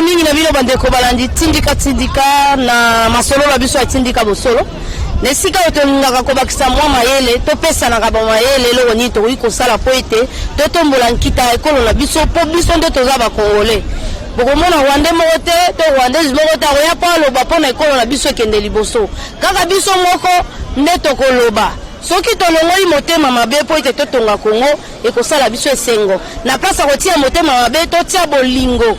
Mingi na bino bandeko balandi Tindika Tindika na masolo na biso ya Tindika Bosolo, na esika oyo tolingaka kobakisa mwa mayele, topesanaka bamayele eloko nini tokoki kosala mpo ete totombola nkita ya ekolo na biso, mpo biso nde toza Bakongole. Bokomona Rwandais moko te to Rwandaise moko te akoya mpo aloba mpo na ekolo na biso ekende liboso. Kaka biso moko nde tokoloba. Soki tolongoli motema mabe mpo ete totonga Kongo, ekosala biso esengo. Na place ya kotia motema mabe, totia bolingo,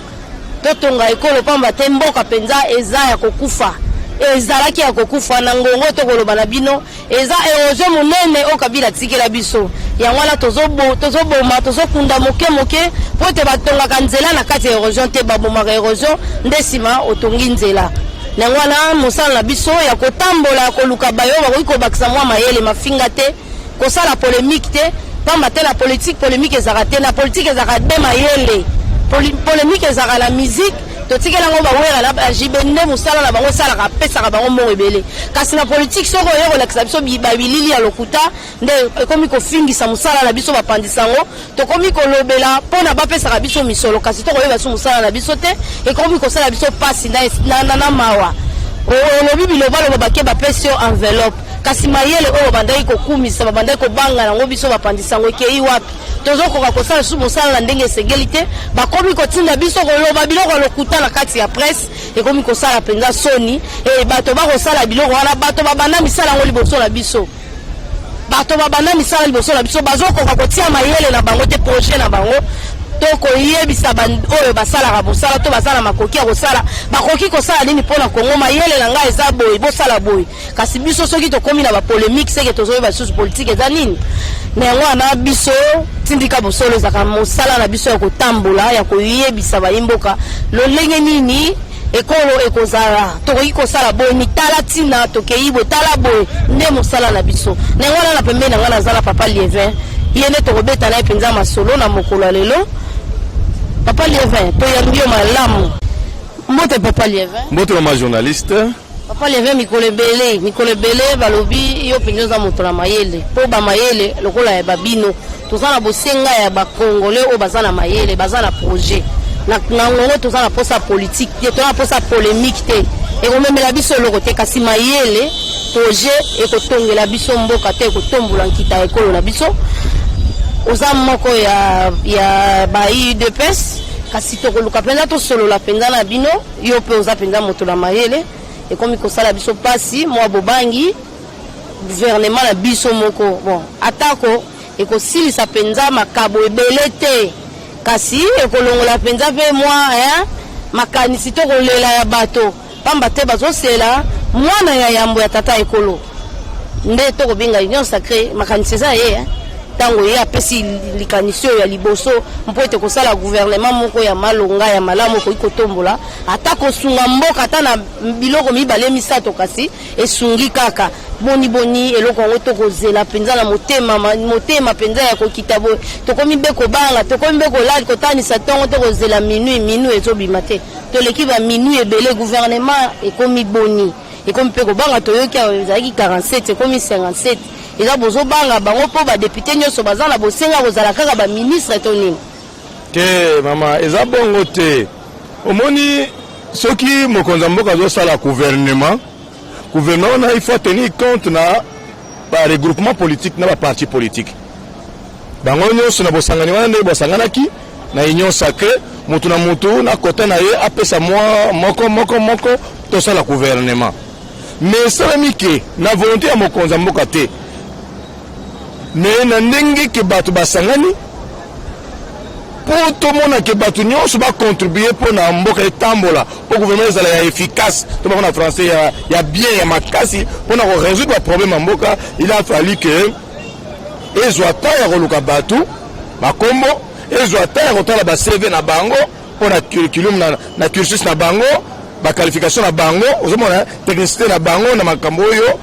totonga ekolo, pamba te mboka mpenza eza ya kokufa. Ezalaki ya kokufa na ngongo. Tokoloba na bino, eza érosion monene oyo Kabila atikela biso. Yango wana tozoboma, tozokunda moke moke, mpo ete batongaka nzela na kati ya érosion te. Babomaka érosion nde nsima otongi nzela. Yango wana mosala na biso ya kotambola, ya koluka bayo bakoki kobakisa mwa mayele, mafinga te, kosala polémique te, pamba te na politique polémique ezalaka te. Na politique ezalaka de mayele. Polémique ezalaka na musique, totikela yango bawera na bajibe nde mosala na bango esalaka, apesaka bango mbongo ebele. Kasi na politique, soki oye kolakisa biso babilili ya lokuta, nde ekomi kofingisa mosala na biso. Bapandisa yango, tokomi kolobela mpona bapesaka biso misolo, kasi tokoyeba biso mosala na biso te. Ekomi kosala biso mpasi na mawa. Olobi bilobaloba, bake bapesi yo enveloppe, kasi mayele oyo babandaki kokumisa, babandaki kobanga yango biso, bapandisa yango, ekei wapi? Tozokoka kosala lisusu mosala na ndenge esengeli te. Bakomi kotinda biso koloba biloko ya lokuta na kati ya presse. Ekomi kosala mpenza soni. E bato bakosala biloko wana, bato babanda misala yango liboso na biso, bato babanda misala liboso na biso, bazokoka kotia mayele na bango te, projet na bango to koyebisa oyo basalaka mosala to baza na makoki ya kosala, bakoki kosala nini mpona Kongo. Mayele na ngai eza boye, bosala boye. Kasi biso soki tokómi na bapolémique, seke tozoyeba lisusu politique eza nini. Na yango wana biso Tindika Bosolo ezalaka mosala na biso ya kotambola, ya koyebisa bayimboka lolenge nini ekolo ekozala, tokoki kosala boye, mitala ntina tokei boye, tala boye nde mosala na biso. Na yango wana, na pembeni na ngai naza na papa Lievin. Ye nde tokobeta na ye mpenza masolo na mokolo ya lelo. Papa Lievin, toyambi yo malamu. Mbote, papa Lievin. Mbote, mama journaliste. Papa Lievin, mikolo ebele, mikolo ebele, balobi yo mpenza oza moto na mayele, mpo bamayele lokola ya babino, toza na bosenga ya Bakongolais oyo baza na mayele, baza na projet. Na ngongo toza na posa politique te, toza na posa polémique te, ekomemela biso eloko te. Kasi mayele, projet ekotongela biso mboka te, ekotombola nkita ya ekolo na biso. Oza moko ya ba UDPS, kasi tokoluka mpenza tosolola mpenza na bino. Yo mpe oza mpenza moto na mayele. Ekomi kosala biso mpasi, mwa bobangi gouvernement na biso moko. Bon, atako ekosilisa mpenza makabo ebele te, kasi ekolongola mpenza mpe mwa makanisi to kolela ya bato, pamba te bazosela mwana ya yambo ya tata ekolo nde tokobenga Union sacrée. Makanisi eza ye ntango ye apesi likanisi oyo ya liboso mpo ete kosala gouvernement moko ya malonga, ya malamu, ekoki kotombola ata kosunga mboka ata na biloko mibale misato, kasi esungi kaka. Boni boni eloko yango tokozela mpenza na motema, motema mpenza ya kokita boye? Tokomi mpe kobanga, tokomi mpe kolali, kotanisa ntongo, tokozela minuit, minuit ezobima te. Toleki baminuit ebele. Gouvernement ekomi boni? Ekomi mpe kobanga. Toyoki awa ezalaki 47, ekomi 57. Eza bozobanga bango mpo badéputés nyonso baza na bosenga kozala kaka baministre to nini? Te, mama, eza bongo te. Omoni, soki mokonzi ya mboka azosala gouvernement, gouvernement wana il faut tenir compte na baregroupement politique na baparti politique bango nyonso na bosangani wana. Nde basanganaki na Union sacrée, mutu na mutu na kota na ye apesa mwa moko moko moko, tosala gouvernement. Mais esalami ke na volonté ya mokonzi ya mboka te, mais na ndenge ke bato basangani mpo tomona ke bato nyonso bacontribue mpo na mboka etambola, mpo gouvernement ezala ya efficace, to bango na français ya bien, ya makasi, mpo na korésoudre baproblème ya mboka. Il a fallu ke ezwa temps ya koluka bato bakombo, ezwa temps ya kotala baCV na bango mpo na curriculum na cursus na bango, baqualification na bango, ozomona, technicité na bango na makambo oyo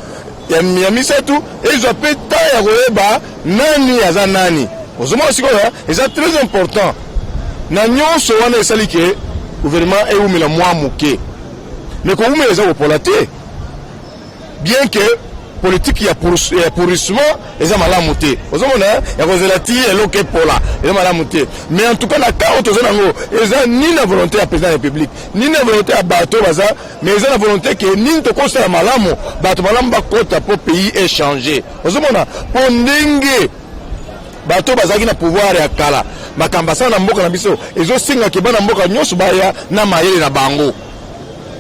ya misato. Ezwa mpe temps ya koyeba nani aza nani. Ozomona sikoyo, eza très important. Na nyonso wana esali ke gouvernement ewumela mwa moke, mais kowumela eza kopola te, bien que Politique ya pourrissement eza malamu te. Ozomona ya kozela ti eloko epola eza malamu te. Mais en tout cas na cas oyo toza nango, eza ni na volonté ya président ya République, ni na volonté ya bato baza, mais eza na volonté ke nini tokosala malamu, bato malamu bakota mpo pays echanger. Ozomona, mpo ndenge bato bazalaki na pouvoir ya kala, makambo asala na mboka na biso, ezosengaki bana mboka nyonso baya na mayele na bango.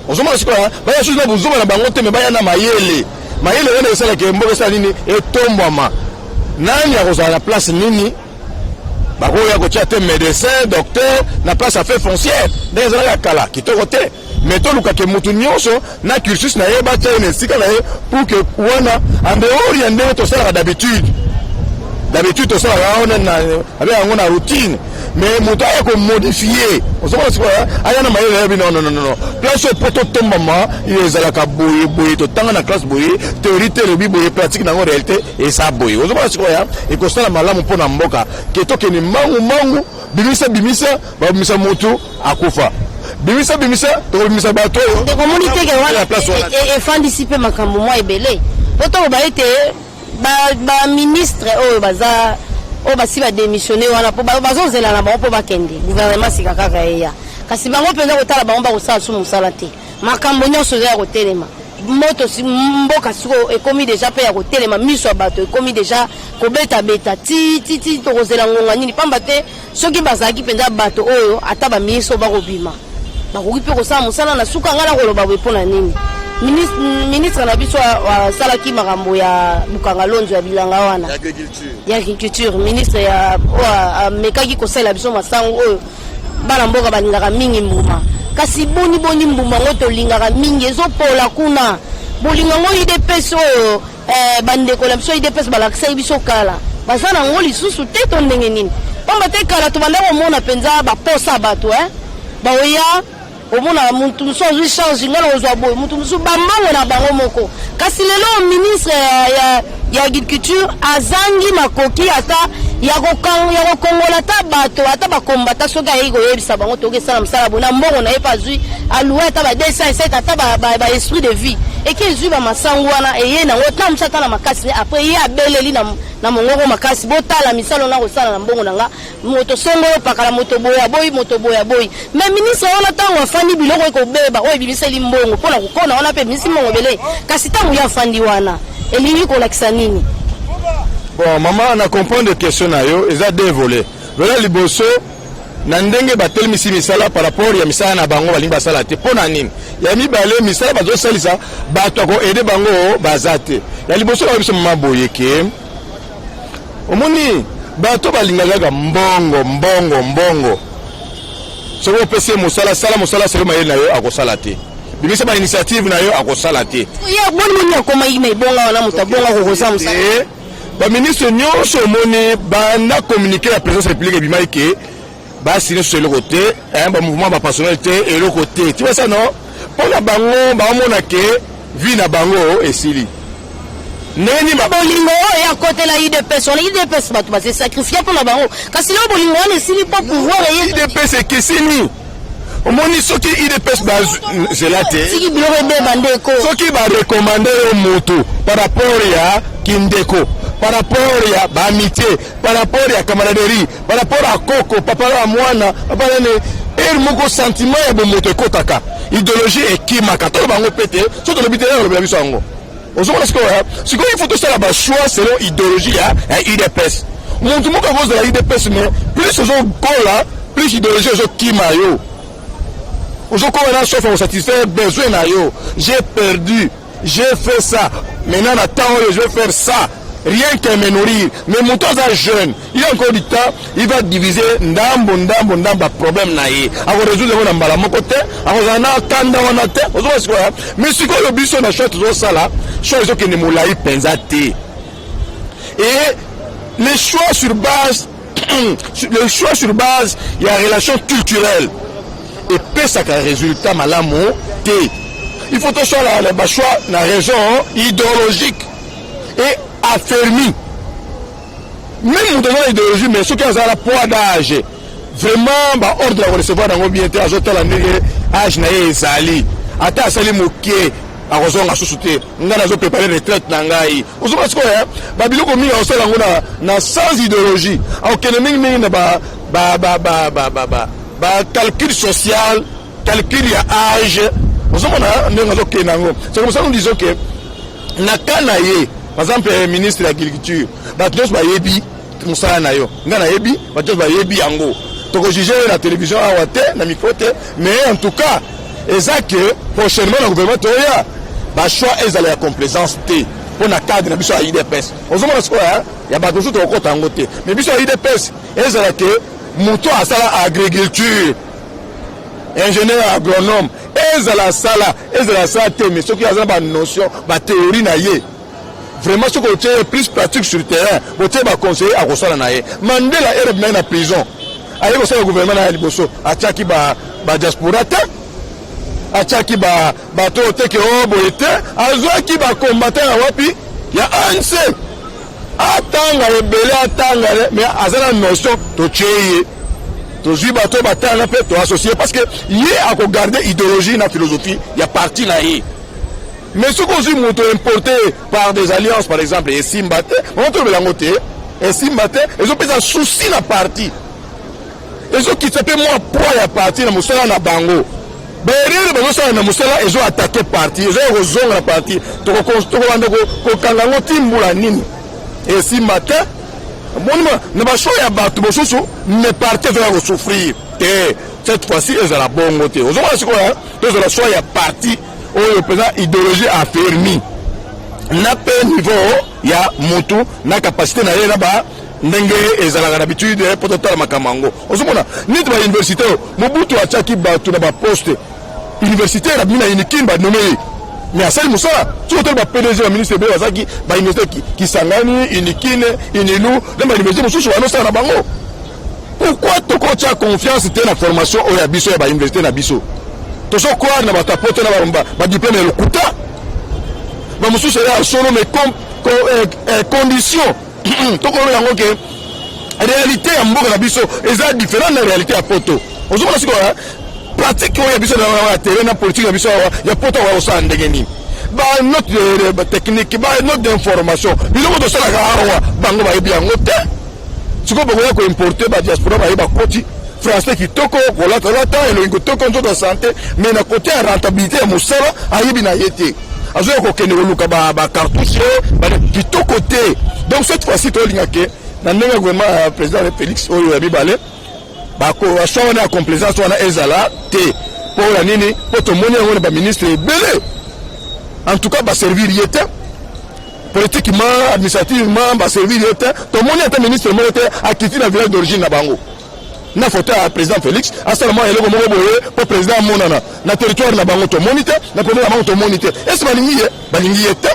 Ozomona sikoyo, baya susu na buzoba na bango te, me baya na mayele. Mayele wana esalaki mboka esala nini? Etombwama. Nani akozala na place nini? Bakoya kotia te médecin, docteur na place affaire foncière ndenge ezalaka kala, kitoko te. Mais tolukake motu nyonso na cursus na ye, batia ye na esika na ye, pour que wana, en dehors ya ndenge tosalaka d'habitude. D'habitude tosalaka wana abe yango na routine, mais moto aya komodifier. Ozomona sikoyo, aya na mayele na ye: non, non, non, non, place oyo po totombama ezalaka boye boye, totanga na classe boye, théorie te elobi boye, pratique nango, réalité eza boye. Ozomona sikoyo, ekosala malamu mpo na mboka ke tokende mbangu mbangu. Bimisa, bimisa, babimisa motu akufa, bimisa, bimisa, tokobimisa bato oyo. Ndeko, omoni teke wana efandisi mpe makambo mwa ebele, po toloba ete baministre oyo baza, oyo basi badémissionner wana, mpo bazozela na bango mpo bakende gouvernement sika kaka eya. Kasi bango mpenza, kotala bango, bakosala su mosala te. Makambo nyonso eza ya kotelema. Moto mboka sikoyo ekomi deja mpe ya kotelema, miso ya bato ekomi deja kobetabeta ti ti ti. Tokozela ngonga nini? Pamba te soki bazalaki mpenza bato oyo, ata baministre oyo bakobima, bakoki mpe kosala mosala. Na suka, ngai na koloba boye: mpo na nini ministre na biso asalaki makambo ya Bukanga Lonzo ya bilanga wana ya agriculture, ministre ya oyo amekaki kosalela biso masango oyo bana mboka balingaka mingi, mbuma? Kasi boni boni mbuma yango tolingaka mingi ezopola kuna? Bolingo yango UDPS oyo, bandeko na biso UDPS balakisaki biso kala, baza nango lisusu te to ndenge nini? Pamba te kala tobanda komona mpenza baposa bato, baoya omona mutu mosusu azwi charge, ngai na kozwa boye, mutu mosusu bambongo na bango moko. Kasi lelo ministre ya agriculture azangi makoki ata ya kokongola ata bato, ata bakombata. Soki ayei koyebisa bango toki esala mosala boye na mbongo na ye, mpe azwi alouer ata ba 207, ata ba esprit de vie eke ezwi bamasangu wana, eye nango ta mosu ata na makasi. Après ye abeleli na mongongo makasi: "Botala misala na kosala na mbongo na nga." Moto songo oyo pakala, moto boye aboyi, moto boye aboyi. Mais ministre wana, ntango afandi, biloko ekobeba oyo ebimiseli mbongo mpona kokona wana, mpe ebimisi mbongo ebele. Kasi ntango ye afandi wana, elingi kolakisa nini? Bon mama, na comprendre question na yo. Eza deux volets. Volet liboso, na ndenge batelemisi misala par rapport ya misala na bango balingi basala te, mpo na nini? Ya mibale, misala bazosalisa, bato akoaider bango baza te. Ya liboso na biso, mama, boye ke omoni bato balingaka kaka mbongo, mbongo, mbongo. Soki opesi ye mosala, sala mosala selo mayele na yo, akosala te. Bimisa bainitiative na yo, akosala te. Ye boni boni akomaki na ebonga wana? Moto abonga kokosala mosala. Baministre nyonso omoni, banda communiqué ya présidence République ebimaki ke basigner susu eloko te, bamouvement bapersonnel te, eloko te, ti basala no mpo na bango, baomona ke vie na bango esili. Ndenge nini? Bolingo oyo akotela UDPS wana, UDPS bato base sacrifier mpo na bango, kasi lelo bolingo wana esili mpo pouvoir eye. UDPS ekeseni. Omoni, soki UDPS bazela te. Siki biloko ebeba, ndeko. Soki barecommander yo motu par rapport ya kindeko, par rapport ya baamitié, par rapport ya camaraderie, par rapport ya koko, papa ya mwana, papa nene, ere moko sentiment ya bomoto ekotaka, idéologie ekimaka. Toloba yango mpe te. So tolobi te, olobela biso yango. Ozomona sikoyo, sikoyo il faut tosala bachoix selon idéologie ya UDPS. Motu moko akozala UDPS, mais plus ozokola, plus idéologie ezokima yo. Ozokola na soif ya kosatisfaire besoin na yo. J'ai perdu, j'ai fait ça, maintenant na temps oyo je vais faire ça, rien que me nourrir. Mais moto aza jeune, il a encore du temps, il va diviser ndambo ndambo ndambo baproblème na ye, akorésoudre yango na mbala moko te, akozala na kanda wana te. Ozomona sikoyo? Mais sikoyo biso na choix tozosala, choix ezokende molai mpenza te. Et les choix sur base ya relation culturelle epesaka résultat malamu te. Il faut tosala bachoix na raison idéologique et affermi. Même moto aza na idéologie, mais soki aza na poids d'âge, vraiment baordre ya korecevoir yango bien te. Azotala ndenge age na ye ezali, ata asali moke. Akozonga susu te. Ngai nazo préparer retraite na ngai. Ozonga sikoyo, babiloko mingi akosala yango na sans idéologie. Akokende mingimingi na ba calcul social, calcul ya âge. Ozomona ndenge azokende yango. C'est comme ça nous disons que na ka na ye, par exemple, ministre ya Agriculture, bato nyonso bayebi mosala na yo. Ngai nayebi, bato nyonso bayebi yango. Tokojuger ye na télévision awa te, na micro te, mais en tout cas eza que prochainement na gouvernement toya, bachoix ezala ya complaisance te mpo na cadre na biso ya UDPS. Ozomona sikoyo, ya bato mosusu tokokɔta yango te, mais biso ya UDPS ezala ke moto asala agriculture, ingénieur agronome, ezala asala, ezala asala te, mais soki aza na banotion, bathéorie na ye, vraiment soki otie ye plus pratique sur terrain, botie baconseiller, akosala na ye. Mandela ere bimaki na prison, aye kosala gouvernement na ya liboso, atiaki badiaspora te, atiaki bato oyo teke o boye te. Azwaki bacombattant ya wapi? Ya ANC. Atanga ebele, atanga, mais aza na notion. Totie ye, tozwi bato oyo batanga mpe toassocie, parce que ye akogarde idéologie na philosophie ya parti na ye. Mais soki ozwi moto importé par des alliances, par exemple, esimba te. Mama, tolobela yango te, esimba te. Ezopesa souci na parti, ezokitisa mpe mwa poids ya parti na mosala na bango. Baerreur bazosala na mosala ezoattaquer parti, ezoya kozonga na parti. Tokobanda kokanga yango ti mbula nini. Esimba te. Monima na bachoix ya bato mosusu, mais parti ezoya kosouffrir te. Cette fois-ci ezala bongo te. Ozomona sikoyo, tozala choix ya parti oyo mpenza idéologie affermi na mpe niveau ya motu na capacité na ye na ba ndenge ezalaka na habitude mpo totala makambo yango. Ozomona neti bauniversité oyo Mobutu atiaki bato na baposte universitaire, abimi na Unikin, banome ye, mais asali mosala. Soki otali baPDG, baministre ebele bazalaki bauniversité, Kisangani, Unikin, Unilu na bauniversité mosusu banosala na bango. Pourquoi tokotia confiance te na formation oyo ya biso ya bauniversité na biso? Tozocroire na bato apoto na badiplôme ya lokuta, bamosusu eza ya solo, mais condition tokoloba yango ke réalité ya mboka na biso eza différent na réalité ya poto. Ozomona sikoyo, pratique oyo ya biso na terrain na politique na biso awa, ya poto awa kosala ndenge nini? Banote technique, banote d'information, biloko tosalaka awa, bango bayebi yango te. Sikoyo bokoya koimporter badiaspora, baye bakoti, français kitoko, kolatalata elongi kitoko, nzoto ya santé, mais na côté ya rentabilité ya mosala ayebi na ye te. Azoya kokende koluka bacartouche kitoko te. Donc cette fois-ci tolinga ke na ndenge ya gouvernement ya président Félix oyo ya mibale, bachoix wana ya complaisance wana ezala te. Mpo ya nini? Mpo tomoni yango na baministre ebele. En tout cas baservir ye te politiquement, administrativement, baservir ye te. Tomoni ata ministre moko te akiti na village d'origine na bango na photo ya président Félix, asala mwa eloko moko boye mpo président amonana na territoire na bango. Tomoni te na problème na bango, tomoni te. Ese balingi ye? Balingi ye te.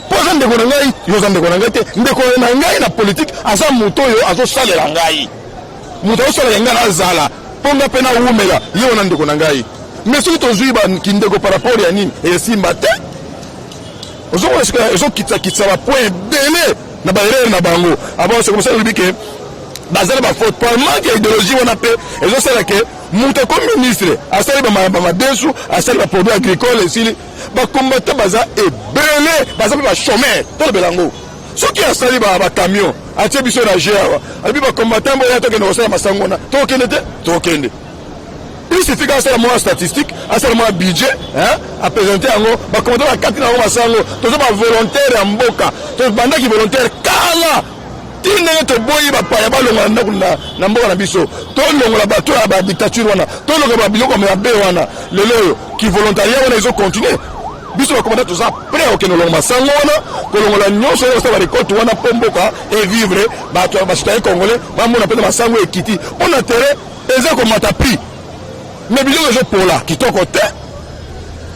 Mpo aza ndeko na ngai, yo oza ndeko na ngai te. Ndeko na ngai na politike aza moto oyo azosalela ngai, moto azosalela ngai nazala mpo nga mpe nawumela ye wana, ndeko na ngai. Mais soki tozwi kindeko par rapport ya nini, esimba te. Ozomona sikoyo ezokitisakitisa bapoint ebele na baerreur na bango. Abo c'est comme ça olobi ke baza na bafaute par manque ya idéologie wana. Mpe ezosala ke moto akomi ministre, asali bamadesu, asali baproduit agricole, esili. Bacombattant baza ebele, baza mpe bachômeur. Tolobela yango. Soki asali bacamion, atie biso na g awa, alobi bacombattant boya tokende kosala masango wana, tokende te? Tokende. Il suffit asala mwa statistique, asala mwa budget, aprésente yango, bacombattant bakati na yango masango. Toza bavolontaire ya mboka, tobandaki volontaire kala ti ndenge toboyi bapaya balongola ndako na mboka na biso, tolongola bato ya badictature wana, tolongola babiloko mabe wana. Lelo oyo kivolontariat wana ezocontinue. Biso bacombattant toza prêt okende kolonga masango wana, kolongola nyonso oyo kosala barécolte wana mpo mboka evivre, bato bacitoyen congolais bamona mpenza masango ekiti. Mpo na terrain eza komata prix, mais biloko ezopola kitoko te,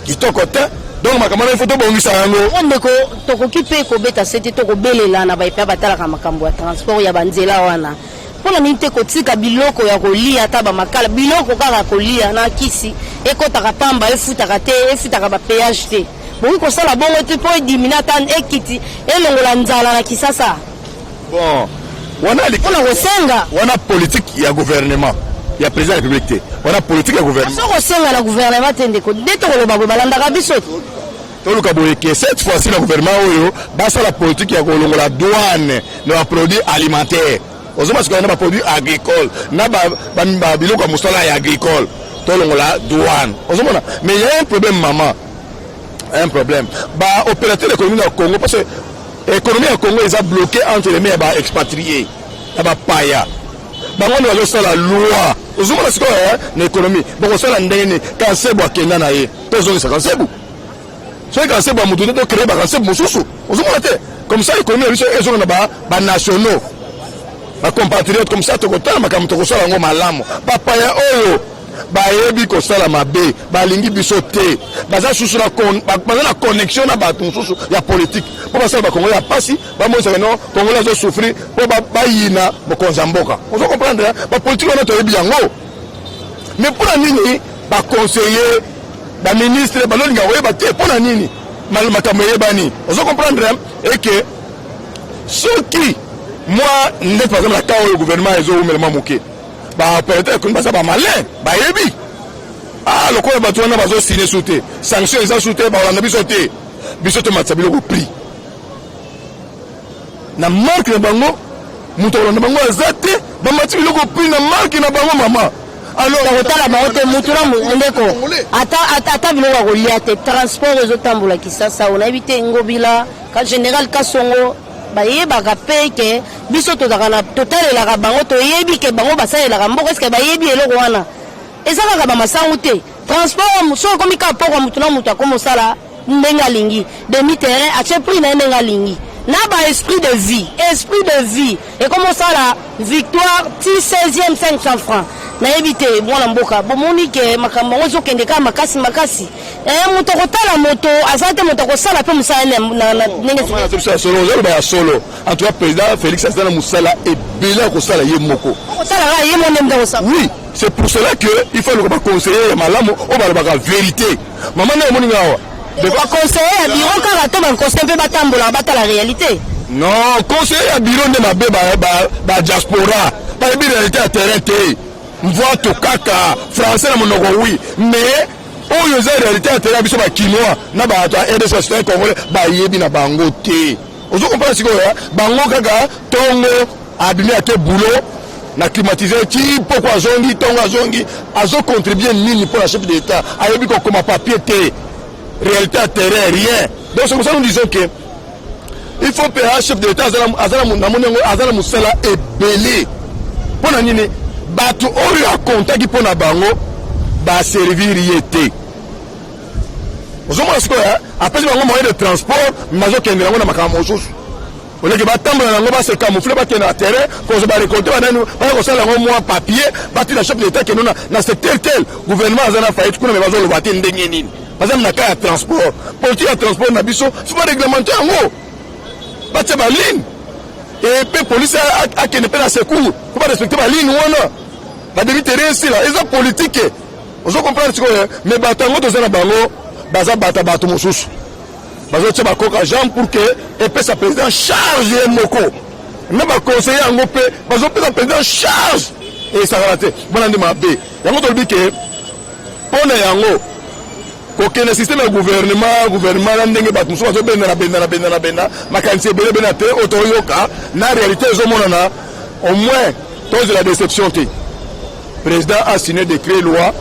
kitoko te. Donc makambo wana ifo tobongisa yango. O ndeko, tokoki mpe kobeta sete to kobelela na baepe batalaka makambo ya transport ya banzela wana. Mpona nini te kotika biloko ya kolia, ata bamakala, biloko kaka kolia na kisi ekɔtaka pamba, efutaka te, efutaka bapéage te? Bokoki kosala bongo te mpo edimine, ata ekiti, elongola nzala na Kisasa? Bon, wana mpona kosenga. Wana politique ya gouvernement ya président ya République te, wana politique ya gouvernement. So kosenga na gouvernement te, ndeko, nde tokoloba boye, balandaka biso te. Toluka boye ke cette fois-ci na gouvernement oyo basala politique ya kolongola douane na baproduit alimentaire. Ozoma sikoyo na baproduit agricole na biloko ya mosala ya agricole, tolongola douane. Ozomona, mais il y a un problème, maman, un problème. Ba opérateur économique na Congo, parce que économie ya Congo eza bloqué entre les mains ya ba expatriés, ya bapaya. Bango nde bazosala loi. Ozomona sikoyo na économie bakosala ndenge nini? Kansebu akenda na ye, tozongisa Kansebu. Soki Kansebu ya motu te, tocréer bakansebu mosusu. Ozomona te? Comme ça économie na biso ezonga na banationaux, bacompatriote. Comme ça tokotala makambo, tokosala yango malamu. Bapaya oyo bayebi kosala mabe, balingi biso te. Baza susu baza na connexion na bato mosusu ya politique mpo basala bakongolais ya mpasi, bamonisaka no Congolais azosouffrir mpo bayina mokonzi ya mboka. Ozo comprendre? Bapolitique wana toyebi yango. Mais mpona nini baconseiller, baministre bazolinga koyeba te? Mpo na nini makambo eyebani? Ozo comprendre eke soki mwa nde, par exemple, na cas oyo gouvernement ezowumela mwa moke, baopérateur économique baza bamalin, bayebi. Ah, lokola bato wana bazosine su te, sanction eza su te, bakolanda biso te. Biso tomatisa biloko prix na marque na bango, moto akolanda bango aza te. Bamati biloko prix na marque na bango, mama. Alors kotala bango te, mutu na ndeko, ata biloko ya kolia te. Transport ezotambola Kisasa, onayebi te. Ngobila ka général Kasongo, bayebaka mpe ke biso tozalaka na totalelaka bango, toyebi ke bango basalelaka mboka. Eske bayebi eloko wana? Eza kaka bamasangu te. Transport soki okomi kaka pokwa, mutu na mutu akomi osala ndenge alingi, demi terrain atie prix na ye ndenge alingi. Na ba Esprit de Vie, Esprit de Vie ekomi osala Victoire ti 16e 500 francs. Nayebi te, mwana mboka, bomoni ke makambo yango ezokende kaka makasi makasi. Moto akotala moto aza te, moto akosala mpe mosala ndenge. Biso ya solo, ozaloba ya solo. En tout cas, président Félix aza na mosala ebele ya kosala ye moko. Kosala kaka ye mo nde moto akosala. Oui, c'est pour cela que il faut luka baconseiller ya malamu oyo balobaka vérité. Mama, nde omoni nga awa. Baconseiller ya bureau kaka to baconseiller mpe batambolaka, batala réalité? Non, conseiller ya bureau nde mabe. Badiaspora bayebi réalité ya terrain te. Mvoato kaka français na monoko, oui, mais oyo eza réalité ya terrain, biso bakinois na bato ya RDC, bacitoyen congolais, bayebi na bango te. Ozo comprendre sikoyo? Bango kaka ntongo abimi, ake boulot na climatiseur ti poko azongi, ntongo azongi. Azocontribue nini mpo na chef de l'État? Ayebi kokoma papier te, réalité ya terrain, rien. Donc c'est pour ça nous disons que il faut mpe chef de l'État aza namoni yango, aza na mosala ebele. Mpo na nini? Bato oyo akontaki mpo na bango baservir ye te. Ozomona sikoyo, apesi bango moyen de transport, bazokende yango na makambo mosusu. Oleki batambola yango, base camoufle, bakende na terrain kozwa barécolte, banani baya kosala yango mwa papier, batina chef de l'État kendo na secteur tel. Gouvernement aza na faillite kuna, me bazoloba te. Ndenge nini baza na cas ya transport? Politique ya transport na biso, faut baréglementer yango, batia baligne e mpe police akende mpe na secours mpo barespecte baligne wana, bademi terrain esila. Eza politique. Ozo comprendre sikoyo? Mais bato yango toza na bango, baza bata bato mosusu bazotia bakoka jambe pour que epesa président charge ye moko na baconseiller yango mpe bazopesa président charge. Esakala te bona nde mabe yango. Tolobi ke mpo na yango kokende système ya gouvernement na ndenge bato mosusu bazobendana bendana bendana benda makanisi ebele ebele te, oyo toyoka na réalité ezomonana. Au moins tozela déception te. Président a signé décret loi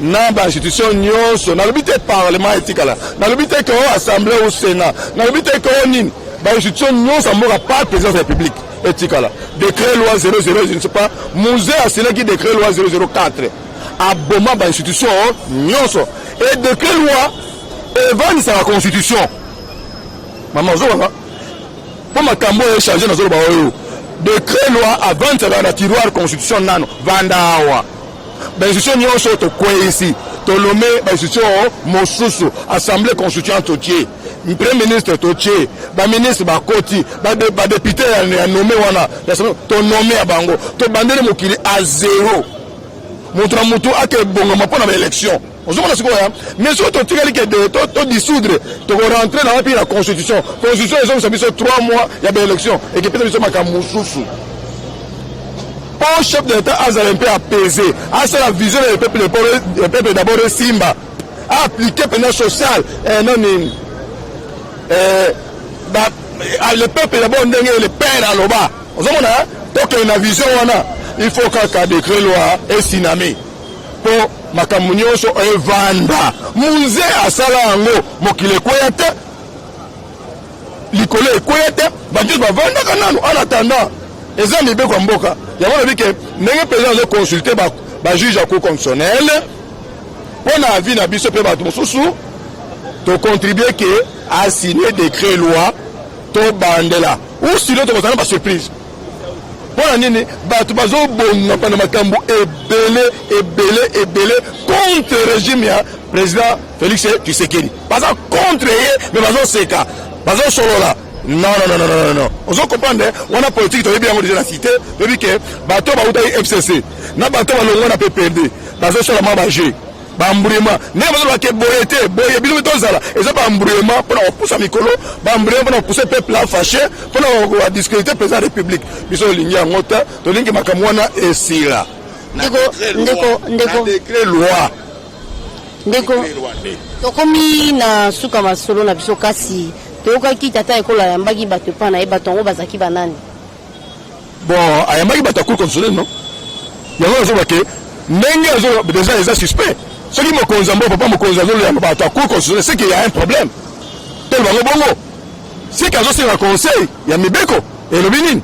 na bainstitution nyonso. Nalobi te parlement etikala, nalobi te ke o assemblée ou sénat, nalobi te ke o nini, bainstitution nyonso ya mboka par présidence ya République etikala. Décret loi 00, je ne sais pas, Mzee asignaki décret loi 004, aboma bainstitution nyonso. E décret loi evandisaka constitution. Mama, ozobanga mpo makambo oyo echange. Nazoloba oyo décret loi avandisaka na tiroir constitution nano vanda awa. Bainstitution nyonso tokweyisi, tolome bainstitution mosusu. Assemblée constituante totie, premier ministre totie, baministre bakoti, badéputé ya nommé wana tonome ya bango. Tobandeli mokili à zéro, moto na motu ake ebongama mpo na baélection. Ozomona sikoyo? Mais soki totikali ke todissoudre, tokorentre na wapi? Na constitution. Constitution ezongisa biso 3 mois ya baélection, ekepesa biso makambo mosusu mpo chef de l'État azala mpe apaisé, asala vision ya peuple, peuple d'abord esimba. Aappliquer mpenza social, nani, le peuple d'abord, ndenge le père aloba. Ozomona, tokende na vision wana. Il faut kaka décret loi esinami mpo makambo nyonso evanda. Mzee asala yango, mokili ekweya te, likolo ekweya te, bato nyonso bavandaka nanu en attendant. Eza mibeko ya mboka. Yango lobi ke ndenge président azoconsulter bajuge ya Cour constitutionnelle mpo na avis na biso mpe bato mosusu, tocontribuer ke asigne décret loi, tobandela, ou sinon tokozala na basurprise. Mpo na nini? Bato bazobongama na makambo ebele ebele ebele contre régime ya président Félix Tshisekedi. Baza contre ye, mais bazoseka, bazosolola. Non, non, non, non, non, non. Ozo comprendre wana, politique toyebi yango déjà na cité. Toyebi ke bato bautaki FCC na bato balongwa na PPRD bazosala mwa bajeu, baembrouillement. Ndenge bazoloba ke boye te, boye bino tozala, eza baembrouillement mpona kopusa mikolo, baembrouillement mpona kopousser peuple afâché, mpona kodiscréditer président ya République. Biso tolingi yango te, tolingi makambo wana esila. Ndeko, ndeko, ndeko. Décret loi. Ndeko, tokomi na suka masolo na biso, kasi toyokaki tata ekolo ayambaki bato epa na ye. Bato yango bazalaki banani? Bon, ayambaki bato ya Cour constitutionnelle, non? Yango nazoba ke ndenge azo déjà eza suspect. Soki mokonzi ya mboka, papa mokonzi, azoyamba bato ya Cour constitutionnelle, c'est qu'il y a un problème. Tolo bango bongo, soki azosenga conseil ya mibeko, elobi nini?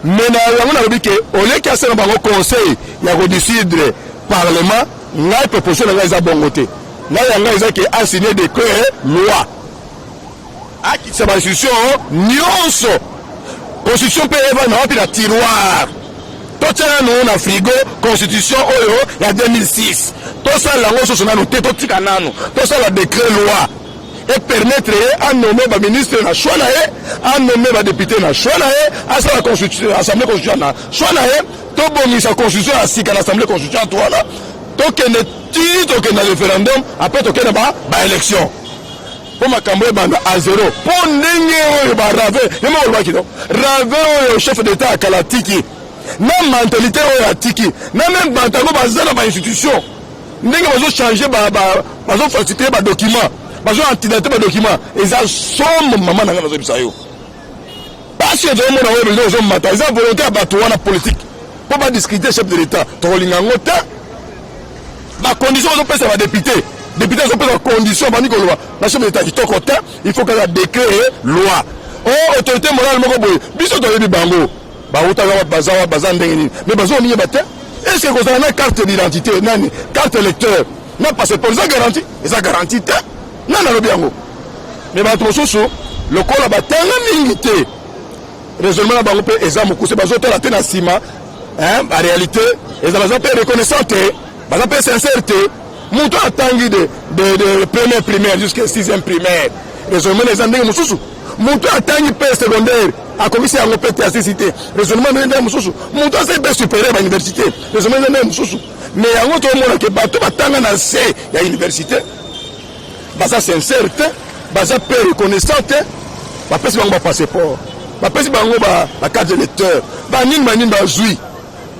Me na yango nalobi ke oleki asenga bango conseil ya kodissoudre parlement, ngai proposition na ngai eza bongo te. Ngai ya ngai eza ke asigne décret loi, akitisa bainstitution nyonso, constitution mpe evanda wapi? Na tiroir. Totia nanu na frigo constitution oyo ya 2006, tosala yango susu nanu te, totika nanu, tosala décret loi epermettre ye anommer baministre na choix na ye, anommer badéputé na choix na ye, asala assemblée constituante na choix na ye. Tobongisa constitution ya sika na assemblée constituante wana, tokende ti tokende na référendum, après tokende baélection, mpo makambo ebanda à zéro. Mpo ndenge oyo baravin ye moko olobaki, no ravin oyo chef d'État akala atiki, na mentalité oyo atiki, na même bato yango baza na bainstitution, ndenge bazochanger, bazofalsifier badocument, bazoantidater badocument, eza somo. Mama na ngai, nazobisa yo, pasi tozomona oyo biloko ozomata, eza volonté ya bato wana politique mpo badiscréditer chef de l'État. Tokolinga yango te. Bacondition bazopesa badéputé, député azopesa condition, bandi koloba na chef de l'État kitoko te. Il faut kaka décret loi. O autorité morale moko boye, biso toyebi bango, bautaka, baza wa, baza ndenge nini, mais bazomiyeba te. Est ce que kozala na carte d'identité, nani, carte électeur na passeport eza garantie? Eza garantie te. Nani alobi yango? Mais bato mosusu lokola batanga mingi te, raisonnement na bango mpe eza mokuse, bazotala te na nsima baréalité eza. Baza mpe reconnaissant te, baza mpe sincère te. Moto atangi de première primaire jusqu'à sixième primaire, raisonnement eza ndenge mosusu. Moto atangi mpe secondaire, akokisi yango mpe te, asisi te, raisonnement ndenge ndenge mosusu. Moto asali mpe supérieur, bauniversité, raisonnement eza ndenge mosusu. Mais yango tomona ke bato batanga na se ya université baza sincère te, baza mpe reconnaissant te. Bapesi bango bapasseport, bapesi bango bacarte électeur, banini banini, bazwi,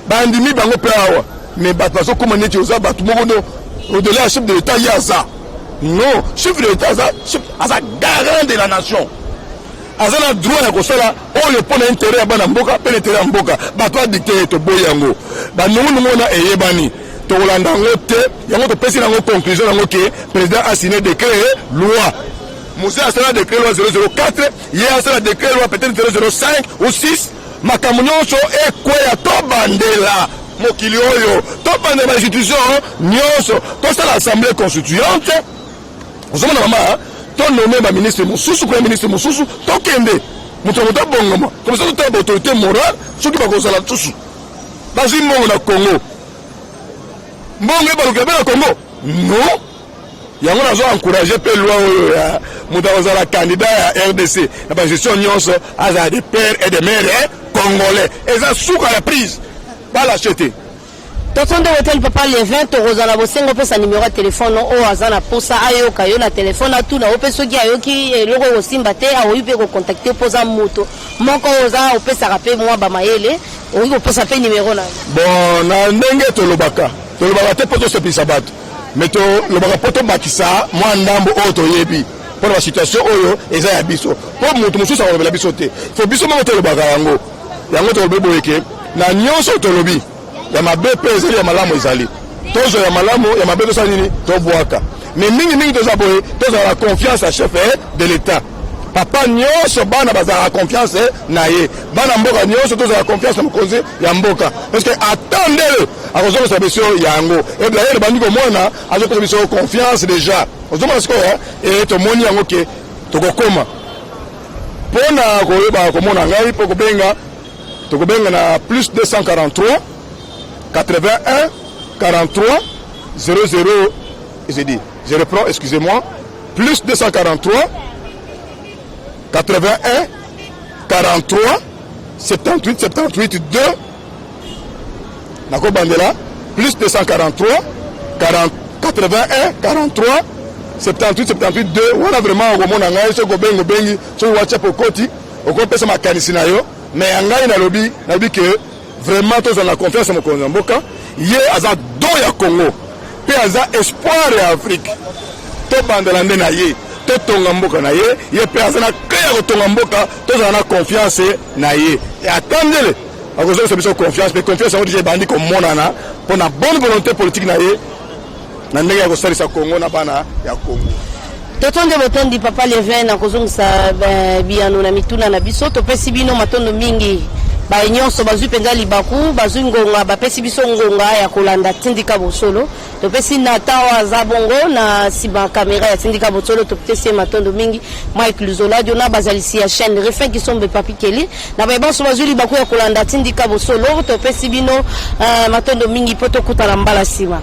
bandimi bango mpe awa. Mais bato bazokóma neti oza bato moko no au-delà ya chef de l'État. Ye aza non chef de l'État, aza garant de la nation, aza na droit ya kosala oyo mpo na intérêt ya bana mboka mpe na intérêt ya mboka. Bato adicter ye, toboyi yango. Banongonongo wana eyebani, tokolanda yango te. Yango topesi yango conclusion yango ke président asigné décret loi. Mzee asala décret loi 004, ye asala décret loi peut-être 005 ou 6. Makambo nyonso ekweya, tobandela mokili oyo, tobandela bainstitution nyonso, tosala assemblée constituante. Ozomona, mama, tonommer baministre mosusu, premier ministre mosusu, tokende moto yango, tobongama comme ça, totala baautorité morale soki bakozala susu. Bazwi mbongo na Congo, mbongo ebalukela mpe na Congo, non? Yango nazo encourager mpe loi oyo ya moto akozala candidat ya RDC na bagestion nyonso azala de père et de mère congolais. Eza suka ya prise, balâcher te. Totonde hotel papa Levin, tokozala bosengo opesa nimero ya telefone oyo aza na posa ayoka yo na telefone, atuna yo mpe soki ayoki eloko ekosimba te, akoki mpe kocontacter, mpo oza moto moko oyo oza opesaka mpe mwa bamayele. Okoki kopesa mpe nimero na yo. Bon, na ndenge tolobaka, tolobaka te mpo tosepelisa bato. Mais tolobaka mpo tobakisa mwa ndambo oyo toyebi mpo na basituation oyo eza ya biso, mpo moto mosusu akolobela biso te. Fo biso moko tolobaka yango. Yango tolobi boye ke na nyonso tolobi ya mabe mpe ezali, ya malamu ezali. Tozwa ya malamu, ya mabe tosala nini? Tobwaka. Mais mingimingi toza boye, tozala na confiance ya chef de l'État. Papa nyonso, bana bazalaka confiance na ye. Bana mboka nyonso tozala confiance na mokonzi ya mboka, parce que ata ndele akozongisa biso yango. Et d'ailleurs bandi komona azopesa biso confiance déjà. Ozomona sikoyo e tomoni yango ke tokokoma. Mpona koyeba komona ngai, mpo kobenga, tokobenga na plus 243 81 43 00. J'ai dit, je reprends, excusez-moi: plus 243 81 43 78 78 2. Nakobandela: plus 243 40 81 43 78 78 2. Wana vraiment okomona ngai. Soki obengi, obengi. Soki WhatsApp okoti, okopesa makanisi na yo. Mais ya ngai nalobi, nalobi ke vraiment tozala na confiance ya mokonzi ya mboka. Ye aza don ya Congo mpe aza espoir ya Afrique. Tobandela nde na ye, totonga mboka na ye. Ye mpe aza na clé ya kotonga mboka. Tozala na confiance na ye. Ata ndele akozongisa biso confiance, mpe confiance yango déjà ebandi komonana mpo na bonne volonté politique na ye, na ndenge ya kosalisa Congo na bana ya Congo. Totonde botondi, papa Levin, na kozongisa biyano na mituna na biso. Topesi bino matondo mingi, baye nyonso bazwi mpenza libaku, bazwi ngonga, bapesi biso ngonga ya kolanda Tindika Bosolo. Topesi Natan oyo aza bongo na nsima kamera ya Tindika Bosolo, topesi ye matondo mingi. Mike Luzoladio na bazalisi ya chaîne Refin Kisombe, Papi Keli, na baye banso bazwi libaku ya kolanda Tindika Bosolo, topesi bino matondo mingi mpo tokutana mbala nsima.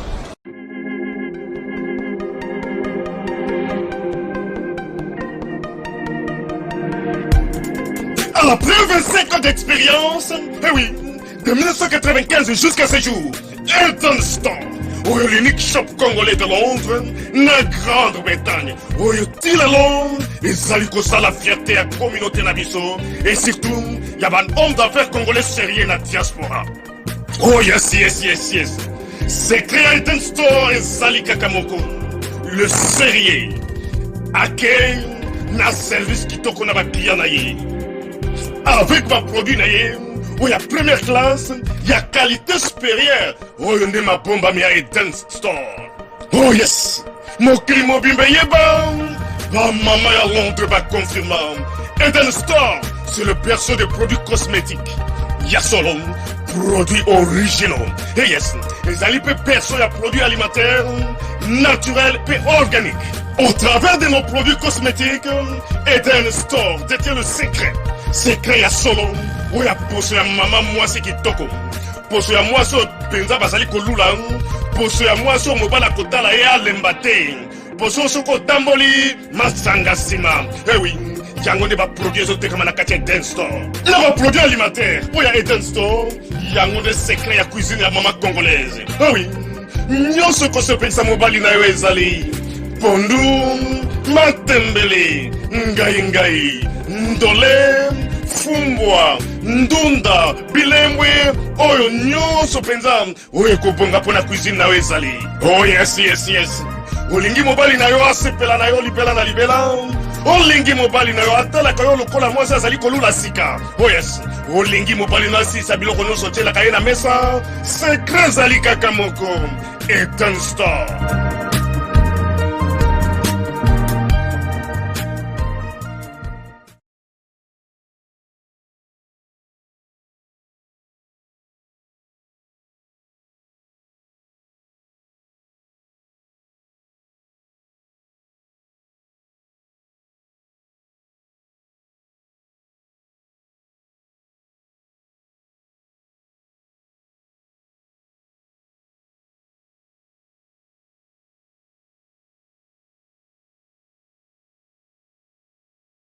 Après 25 ans d'expérience, eh oui, de 1995 jusqu'à ce jour, Elton Store, oyo l'unique shop congolais de Londres, na Grande-Bretagne, oyo ti lelo ezali kosala fierté ya communauté na biso et surtout ya ba homme d'affaires congolais sérieux na diaspora. Oh yes. Secret ya Elton Store ezali kaka moko: le sérieux, accueil na service kitoko na baclient na ye, avec baproduit na ye oyo ya première classe, ya qualité supérieure. Oyo nde mabombami ya Eden Store. Oh yes, mokili mobimba eyeba, bamama ya Londres baconfirma: Eden Store, c'est le berceau des produits cosmétiques ya solo, produits originaux. Et yes, ezali mpe berceau ya produits alimentaires naturels mpe organiques. Au travers de nos produits cosmétiques, Eden Store détient le secret, secret ya solo oyo ya poso ya mama mwasi kitoko, poso ya mwasi oyo mpenza bazali kolula, poso ya mwasi oyo mobali akotala ye alemba te, poso soki otamboli masanga nsima. Eh oui, yango nde baproduit ezotekama na kati ya Eden Store, na baproduit alimentaire oyo ya Eden Store. Yango nde secret ya cuisine ya mama congolaise. Eh oui, nyonso ekosepelisa mobali na yo ezali: pondu, matembele, ngai ngai, ndole, fumbwa, ndunda, bilembwe, oyo nyonso mpenza oyo ekobonga mpo na cuisine na yo ezali. Oh yes, olingi mobali na yo asepela na yo libela na libela, olingi mobali na yo atalaka yo lokola mwasi azali kolula sika. Oh yes, olingi mobali na asisa biloko nyonso otielaka ye na mesa, secret ezali kaka moko: Eden Store.